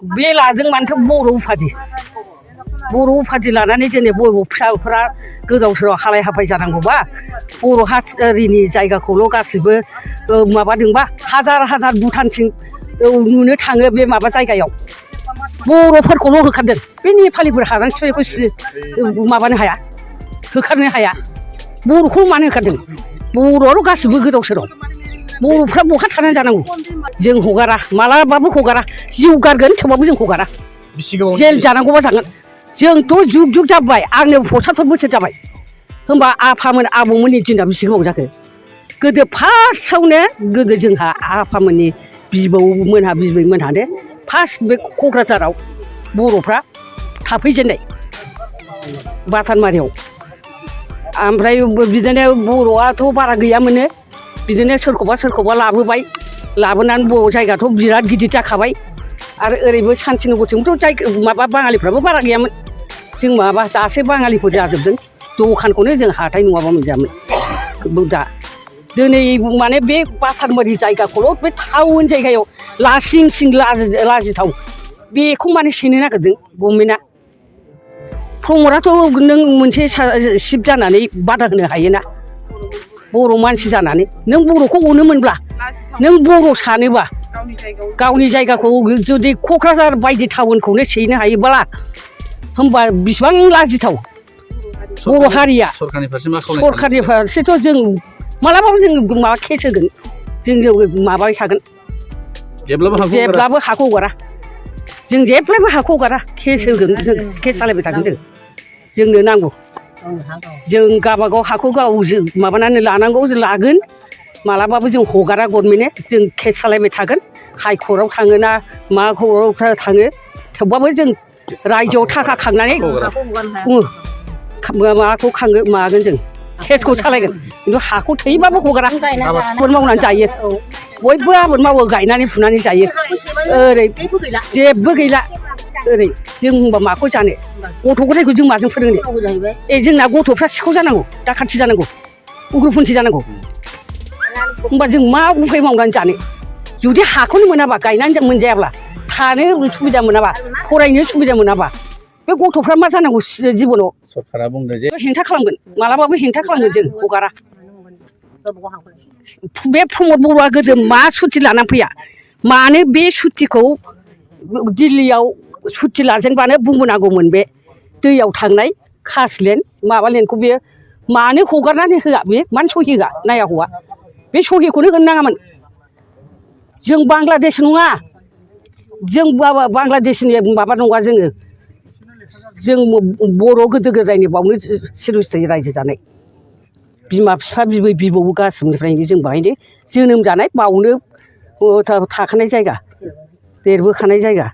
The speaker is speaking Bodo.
बे लादों मानोथो बर' उफाधि लानानै जोंनि बर' फिसाफोरा गोदाव सोराव हालाय हाफाय जानांगौबा बर' हारिनि जायगाखौल' गासिबो माबादोंबा हाजार भुटानथिं नुनो थाङो बे माबा जायगायाव बर'फोरखौल' होखारदों बे नेपालिफोर हादान सिफायनायखौ माबानो हाया होखारनो हाया बर'खौ मानो होखारदों बर'आल' गासिबो गोदाव सोराव बर'फ्रा बहा थानानै जानांगौ जों हगारा मालाबाबो हगारा जिउ गारगोन थेवबाबो जों हगारा जेल जानांगौबा जागोन जोंथ' जुग जाबाय आंनो 75 बोसोर जाबाय होमबा आफामोन आबौमोननि दिना बेसे गोबाव जाखो गोदो फार्स्टआवनो गोदो जोंहा आफामोननि बिबैमोनहानो फार्स्ट बे क'क्राझाराव बर'फ्रा थाफैजेननाय बातानबारियाव ओमफ्राय बिदिनो बर'आथ' बारा गैयामोननो बिदिनो सोरखौबा लाबोबाय लाबोनानै बर' जायगाथ' बिराद गिदिर जाखाबाय आरो ओरैबो शान्तिनगरथिंबोथ' माबा बाङालिफ्राबो बारा गैयामोन जों माबा दासो बाङालिफोर जाजोबदों दखानखौनो जों हाथाय नङाबा मोनजायामोन दा दिनै माने बे बातानबारि जायगाखौल' बे टाउन जायगायाव लासिं सिं लाजिथाव बेखौ माने सेनो नागिरदों गभर्नमेन्टआ प्रमदआथ' नों मोनसे सिफ जानानै बादा होनो हायोना बर' मानसि जानानै नों बर'खौ अनो मोनब्ला नों बर' सानोबा गावनि जायगाखौ जुदि क'क्राझार बायदि टाउनखौनो सेनो हायोब्ला होमबा बिसिबां लाजिथाव बर' हारिया सरकारनि फारसेथ' जों मालाबाबो जों माबा केस होगोन जों माबाबाय थागोन जेब्लाबो हाखौ हगारा जों जेब्लाबो हाखौ हगारा केस होगोन जों केस सालायबाय थागोन जोंनो नांगौ जों गावबागाव हाखौ गाव माबानानै लानांगौ जों लागोन मालाबाबो जों हगारा गभर्नमेन्टनो जों केस सालायबाय थागोन हाइ कर्टआव थाङो ना मा कर्टआव थाङो थेवबाबो जों रायजोआव थाखा खांनानै माबाखौ मागोन जों केसखौ सालायगोन खिन्थु हाखौ थैबाबो हगारा आबाद मावनानै जायो बयबो आबाद मावो गायनानै फुनानै जायो ओरै जेबो गैला ओरै जों होनबा माखौ जानो गथ' गथायखौ जों माजों फोरोंनो जोंना गथ'फ्रा सिखाव जानांगौ दाखाथि जानांगौ उग्रपन्थि जानांगौ होमबा जों मा उफाय मावनानै जानो जुदि हाखौनो मोनाबा गायनानै मोनजायाब्ला थानो सुबिदा मोनाबा फरायनो सुबिदा मोनाबा बे गथ'फ्रा मा जानांगौ जिबनाव सरकारा बुंदों जे हेंथा खालामगोन मालाबाबो हेंथा खालामगोन जों हगारा बे प्रमद बर'आ गोदो मा सुथि लानानै फैया मानो बे सुथिखौ दिल्लीयाव सुथि लाजेनबानो बुंबोनांगौमोन बे दैयाव थांनाय कासलेण्ड माबा लेण्डखौ बेयो मानो हगारनानै होआ बे मानो सहि होआ नाया हौवा बे सहिखौनो होनो नाङामोन जों बांलादेश नङा जों बांलादेशनि माबा नङा जों बर' गोदो गोदायनि बावनो सिरस्थियै रायजो जानाय बिमा बिफा बिबै बिबौ गासिनिफ्रायनो जों बाहायनो जोनोम जानाय बावनो थाखानाय जायगा देरबोखानाय जायगा।